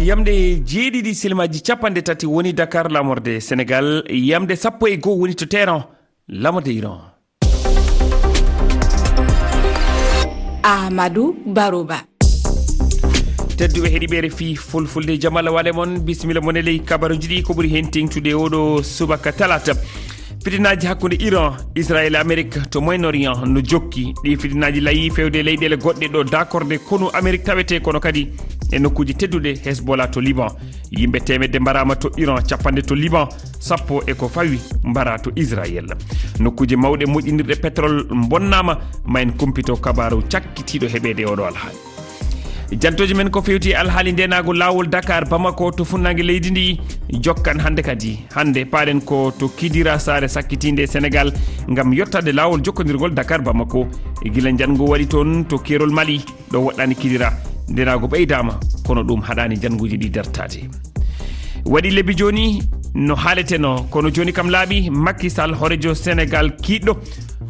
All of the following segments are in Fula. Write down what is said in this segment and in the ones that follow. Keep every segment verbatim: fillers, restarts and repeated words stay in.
Yamde jeeɗiɗi silmaji capanɗe tati woni Dakar lamorde Senegal, yamde sappo e goo woni to Téhéran lamorde Iran. Amadou Baroba. Tedduɓe heɗiɓe R F I Fulfulde, jam Allah wale mon, bisimilla mon e ley kabaruji ɗi, ko ɓuri hen teŋtude oɗo subaka talata. Fitinaaji hakkunde Iran, Israel e Amerik to Moyen Orient no jokki. Ɗi fitinaaji layi fewde leyɗeele goɗɗe ɗo dakorde konu Amerik tawete, kono kadi e nokkuuji tedduɗe Hezbollah to Liban. Yimɓe teemedde mbaraama to Iran, capanɗe to Liban, sappo e ko fawi mbara to Israel. Nokkuuje mawɗe moƴƴinirɗe pétrole mbonnaama, ma en kumpito kabaaru cakkitiiɗo heɓeede e oɗo alhaali. Jantooji men ko fewti e alhaali ndenaagu laawol Dakar Bamako to funnaange leydi ndi jokkan hannde kadi. Hannde paaɗen ko to Kidira, saare sakkitiinde e Senegal, ngam yottade laawol jokkondirgol Dakar Bamako. E gila njanngu waɗi toon to keerol Mali, ɗo woɗɗaani Kidira, ndenaagu ɓeydaama, kono ɗum haɗaani njannguuji ɗi dartaade. Waɗi lebbi jooni no haaleteno, kono jooni kam laaɓi, Macky Sall, hooreejo Senegal kiiɗɗo,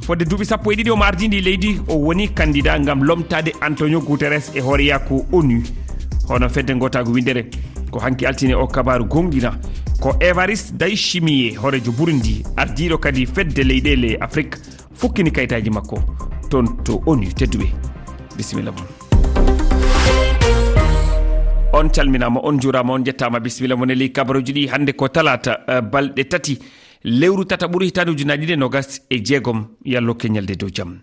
fodde duuɓi sappo e ɗiɗi omo ardii ndi leydi, o woni candidat ngam lomtaade Antonio Guterres e hooreyaaku ONU. Hono fedde ngootaagu winndere, ko hanki altine o kabaaru goongɗina. Ko Évariste Ndayishimiye, hooreejo Burundi, ardiiɗo kadi fedde leyɗeele Afrik, fukkini kayitaaji makko toon to ONU. Tedduɓe, bisimilla mon. On calminaama, on njuuraama, on njettaama. Bisimilla mon e ley kabaruuji ɗi. Hannde ko talaata, eh, balɗe tati, lewru tataɓuru, hitaande ujunaaji ɗiɗi e noogas e jeegom. Yallo keñalde dow jam.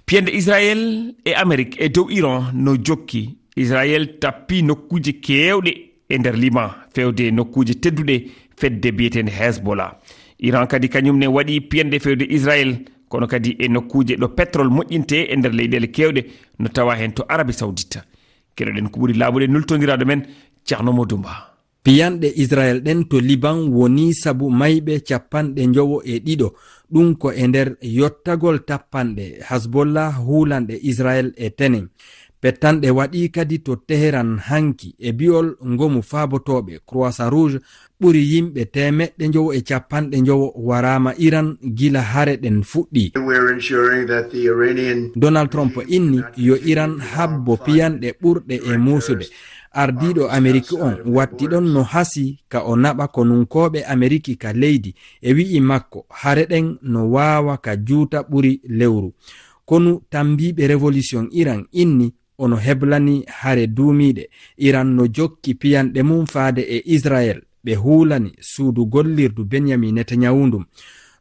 Piyande Israel e Amerik e dow Iran no jokki. Israel tappi nokkuuje keewɗe e nder Liban, fewde nokkuuje tedduɗe fedde biyeteende Hezbollah. Iran kadi kañum ne waɗi piyande fewde Israel, kono kadi e nokkuuje ɗo pétrole moƴƴinte e nder leyɗeele keewɗe, no tawa heen to Arabie Saoudite. Keɗoɗen ko ɓuri laaɓude nultondiraaɗo men Ceerno Modou Mba. Piyanɗe Israel ɗen to Liban woni sabu mayɓe capanɗe njowo e ɗiɗo. Ɗum ko e nder yottagol tappanɗe Hezbollah huulanɗe Israel e tenen. Pettanɗe waɗi kadi to Teheran hanki, e bi'ol ngomu faabotooɓe Croissant Rouge, ɓuri yimɓe teemeɗɗe njowo e capanɗe njowo waraama Iran gila hare ɗen fuɗɗi. We're ensuring that the Iranian Donald Trump inni yo Iran habbo piyanɗe ɓurɗe e muusude. Ardiiɗo Amerik on watti ɗon no hasi ka o naɓa konunkooɓe Amerik ka leydi, e wi'i makko hare ɗen no waawa ka juuta ɓuri lewru. Konu tambiiɓe Revolution Iran inni ono heblani hare duumiiɗe. Iran no jokki piyanɗe mum faade e Israel. Ɓe huulani suudu gollirdu Benjamin Netanyahu ndun.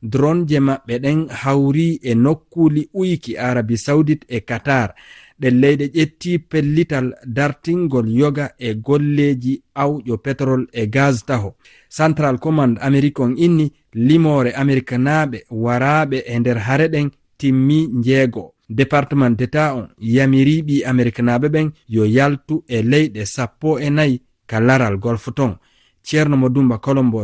Dronje maɓɓe ɗen hawri e nokkuuli uyki Arabie Saoudite e Qatar. Ɗen leyɗe ƴetti pellital dartingol yoga e golleeji awƴo pétrole e gaz taho. Central Command Amerik on inni limoore Ameriknaaɓe waraaɓe e nder hare ɗen timmi njeego. Département d'État on yamiri ɓii Ameriknaaɓe ɓen yo yaltu e leyɗe sappo e nayi ka laral Golfe ton. Ceerno Modumba Columbus.